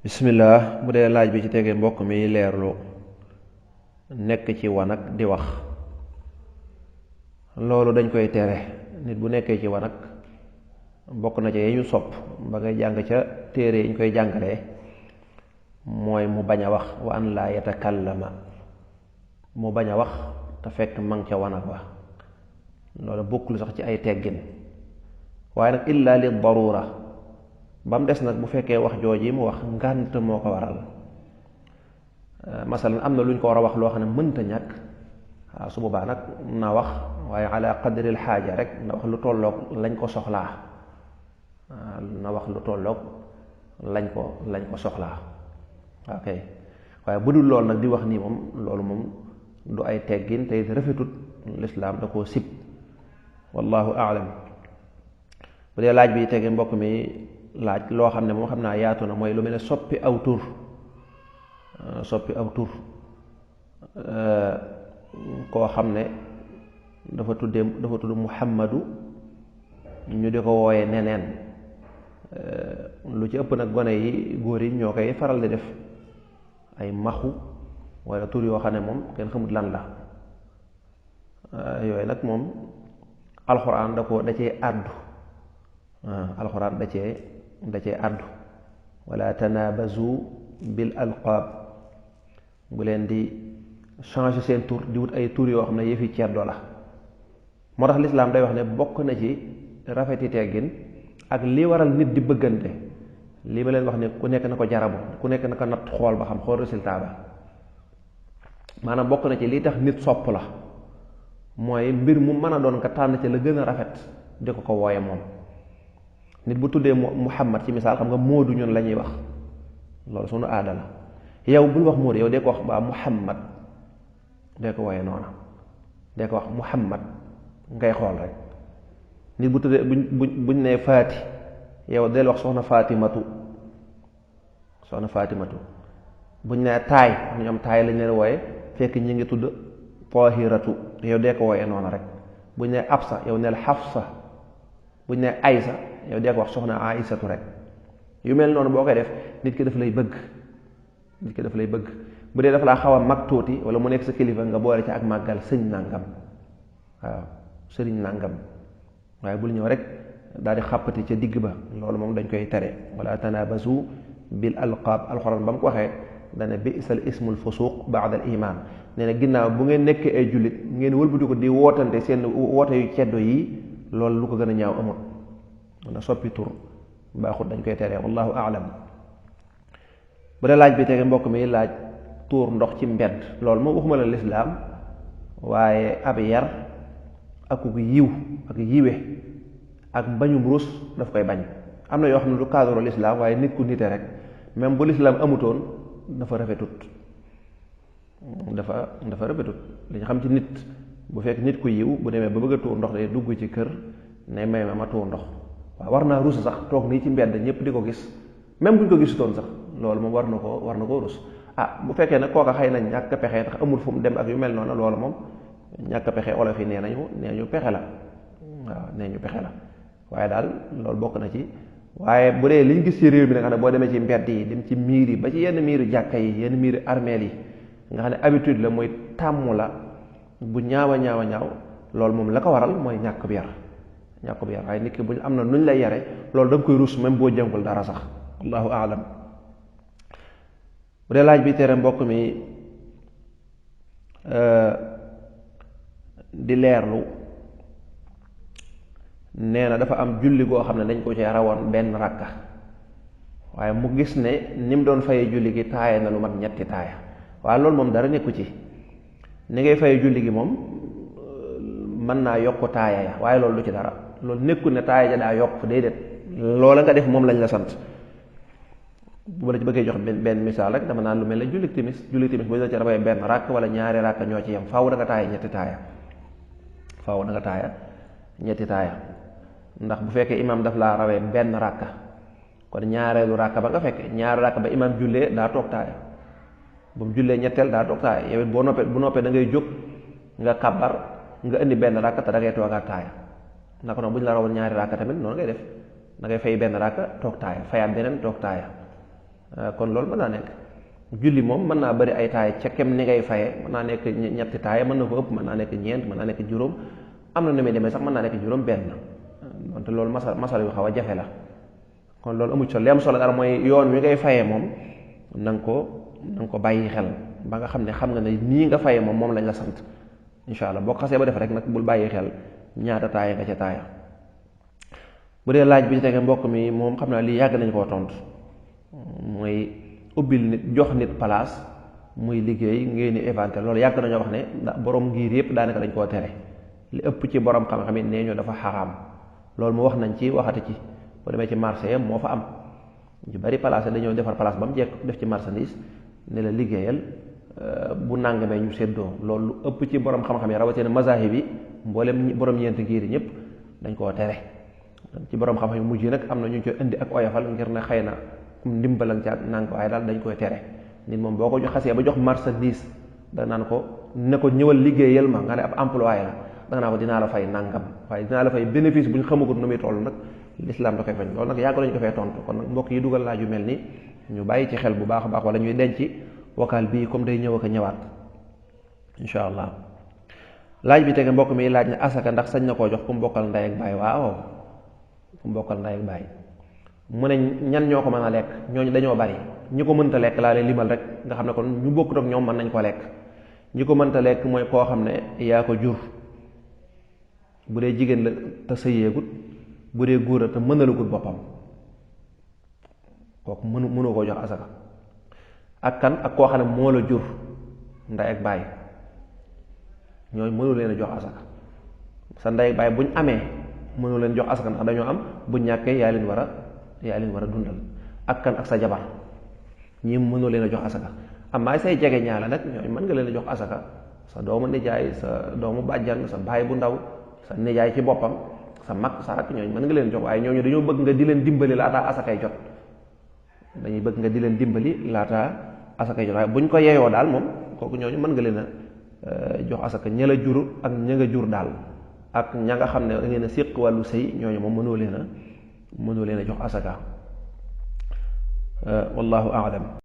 bismillah. Bu dee laaj bi ci tegee mbokk mi leerlu nekk ci wanag di wax, loolu dañ koy tere. nit bu nekkee ci wanag bokk na ca yi ñu sopp ba ngay jàng ca téere yi ñu koy jàngalee mooy mu bañ a wax, wa an laa yatakallama, mu bañ a wax te fekk mang ca wanag wa. loolu bokkul sax ci ay teggin, waaye nag illa li darura. ba mu des nag bu fekkee wax jooji mu wax ngànt moo ko waral. masalan am na lu ñu ko war a wax loo xam ne mënta ñàkk, waaw su boobaa nag na wax, waaye ala qadril xaaja rek na wax lu tolloog lañ ko soxlaa. na wax lu tolloog lañ ko soxlaa. ok, waaye bu dul loolu nag di wax nii moom loolu moom du ay teggin te rafetut, lislaam da koo sib. wallahu aalam. bu dee laaj bi tege mbokk mi laaj loo xam ne moom xam naa yaatu na, mooy lu mel ne soppi aw tur. Koo xam ne dafa tudd Muhammadu, ñu di ko wooye neneen. lu ci ëpp nag gone yi góor yi ñoo koy faral di def, ay maxu wala tur yoo xam ne moom kenn xamut lan la. yooyu nag moom alxuraan da cee àddu. alxuraan da cee àddu, wala tanabazu bil alqaab. bu leen di changer seen tur di wut ay tur yoo xam ne yëfi ceddo la. moo tax lislaam day wax ne bokk na ci rafeti teggin ak li waral nit di bëggante, li ma leen wax ne ku nekk na ko jarabu, ku nekk na ko natt xool ba xam, xool résultat ba. maanaam bokk na ci li tax nit sopp la mooy mbir mu mën a doon nga tànn ci la gën a rafet di ko wooye moom. nit bu tuddee Muhammad ci misaal, xam nga Moodu ñun la ñuy wax, loolu sunu aada la. yow bul wax Moodu, yow dee ko wax ba Muhammad, dee ko wooye noona, dee ko wax Muhammad ngay xool rek. nit bu tuddee buñ nee Faati, yow del wax soxna Faatimatu, buñ nee Taay, ñoom Taay lañ leen wooye fekk ñi ngi tudd Tahiratu, yow dee ko wooye noona rek. buñ nee Absa, yow neel Xafsa. buñ nee Aysa, yow dee ko wax soxna Aysatu rek. yu mel noonu boo koy def nit ki daf lay bëgg. bu dee dafa laa xaw a mag tuuti wala mu nekk sa kilifa, nga boole ci ak màggal sëñ nàngam, waaw sëriñ nàngam. waaye bul ñëw rek daal di xàppati ca digg ba, loolu moom dañ koy tere. wala tanabazu bil alqaab. alxuraan ba mu ko waxee dana bi'sal ismul fusuq ba'da al iman. nee na ginnaaw bu ngeen nekkee ay jullit ngeen wëlbati ko di wootante seen woote yu ceddo yi, loolu lu ko gën a ñaaw amul. na soppi tur baaxut, dañ koy tere. wallahu aalam. bu dee laaj bi tege mbokk mi laaj tuur ndox ci mbedd, loolu moom waxuma la lislaam, waaye ab yar ak ku yiw ak yiwe ak bañum rus daf koy bañ. am na yoo xam ne du cadre lislaam, waaye nit ku nite rek, même bu lislaam amutoon dafa rafetut. dafa rafetut. li ñu xam ci nit, bu fekk nit ku yiw bu demee ba bëgg a tuur ndox day dugg ci kër ne may ma tuur ndox. waaw war naa rus sax toog nii ci mbedd ñëpp di ko gis, même buñ ko gisutoon sax loolu moom war na koo rus. bu fekkee nag kooka xëy na ñàkk pexe tax amul fu mu dem ak yu mel noonu, loolu moom ñàkk pexe olof yi nee ñu pexe la. waaw nee ñu pexe la, waaye daal loolu bokk na ci. waaye bu dee liñ gis ci réew mi nag xam ne boo demee ci mbedd yi, dem ci miir yi, ba ci yenn miiru jàkka yi, yenn miiru armeel yi, nga xam ne habitude la, mooy tàmm la bu ñaaw a ñaaw, loolu moom la ko waral mooy ñàkk bi yar. waaye nit ki buñ am na nuñ lay yare, loolu da nga koy rus même boo jàngul dara sax. allahu aalam. bu dee laaj bi tere mbokk mi di leerlu, nee na dafa am julli goo xam ne dañ ko ci rawoon benn rakka, waaye mu gis ne ni mu doon fayee julli gi taaya na lu mat ñetti taaya. waaye loolu moom dara nekku ci. ni ngay fayee julli gi moom mën naa yokk taaya ya, waaye loolu du ci dara. loolu nekkul ne taaya ja daa yokk, déedéet. loola nga def moom lañ la sant. bu la ci bëggee jox benn misaal rek, dama naan lu mel ne julli timis bu la ci rawee benn rakk wala ñaari rakk ñoo ci yem, faaw da nga taaya ñetti taaya. ndax bu fekkee imaam daf laa rawee benn rakka, kon ñaareelu rakka ba nga fekkee ñaari rakka ba imaam jullee daa toog taaya, bu mu jullee ñetteel daa toog taaya. yow it bu noppee da ngay jóg nga kàbbar, nga indi benn rakka te da ngay toogaat taaya. naka noonu bu ñu la rawoon ñaari rakka tamit noonu ngay def, da ngay fay benn rakka toog taaya, fayaat beneen toog taaya. kon loolu mën naa nekk. julli moom mën naa bari ay taaya ca kem ni ngay faye, mën naa nekk ñetti taaya, mën na ko ëpp, mën naa nekk ñeent, mën naa nekk juróom, am na nu muy demee sax mën naa nekk juróom benn, donte loolu masal yu xaw a jafe la. kon loolu amu ci solo, li am solo dara mooy yoon wi ngay fayee moom na nga ko bàyyi xel ba nga xam ne nii nga fayee moom lañ la sant. incha allah boo ko xasee ba def rek nag bul bàyyi xel ñaata taaya nga ca taaya. bu dee laaj bi ci tege mbokk mi moom xam naa lii yàgg nañ koo tontu, mooy ubbil nit jox nit place muy liggéey ngeen ni éventé loolu yàgg nañoo wax ne ndax borom ngir yëpp daanaka dañ koo tere, li ëpp ci borom xam-xam nee ñoo dafa xaraam. loolu mu wax nañ ci waxati ci boo demee ci marché moo fa am ñu bari place dañoo defar place ba mu jekk def ci marchandise ne la liggéeyal bu nangamee ñu séddoo. loolu lu ëpp ci borom xam-xam yi rawatina mazahib bi mboolem borom ñeenti ngir yi ñëpp dañ koo tere. ci borom xam-xam yi mujj yi nag am na ñu ci indi ak oyofal ngir ne xëy na ndimbalan ca nang waaye daal dañ koy tere. nit moom boo ko xasee ba jox marchandise da naan ko ne ko ñëwal liggéeyal ma nga ne ab employé la da nga naa ko dinaa la fay nangam, waaye dinaa la fay bénéfice bu ñu xamagut nu muy toll nag l'islam da koy fañ. loolu nag yàgg nañu ko fee tontu. kon nag mbokk yi dugal laaj yu mel ni ñu bàyyi ci xel bu baax a baax, wala ñuy denc vocal bii comme day ñëw ak a ñëwaat incha allah. laaj bi tege mbokk mi laaj ne asaka ndax sañ na koo jox ku mu bokkal ndey ak baay. waaw ku mu bokkal ndey ak baay mu ne ñan ñoo ko mën a lekk, ñooñu dañoo bari. ñi ko mënta lekk laa leen limal rek nga xam ne kon ñu bokkut ak ñoom mën nañ ko lekk. ñi ko mënta lekk mooy koo xam ne yaa ko jur, bu dee jigéen la te sëyeegut, bu dee góor la te mënalugut boppam, kooku mënoo koo jox asaka. ak kan ak koo xam ne moo la jur ndey ak baay, ñooñu mënu leen a jox asaka. sa ndey ak baay buñ amee mënu leen jox asaka ndax dañoo am, buñ ñàkkee yaa leen war a dundal. ak kan ak sa jabar, ñi mënoo leen a jox asaka. amaa say jege ñaala nag ñooñu mën nga leen a jox asaka. sa doomu nijaay, sa doomu bàjjan, sa baay bu ndaw, sa nijaay ci boppam, sa mag, sa rakk, ñooñu mën nga leen jox. waaye ñooñu dañoo bëgg nga di leen dimbali laataa asakay jot. dañuy bëgg nga di leen dimbali laataa asakay jot waaye buñ ko yeyoo daal moom kooku ñooñu mën nga leen a jox asaka. ña la jur ak ña nga jur daal ak ña nga xam ne da ngeen a séq wàllu sëy, ñooñu moom mënoo leen a jox asaka. wallahu a'lam.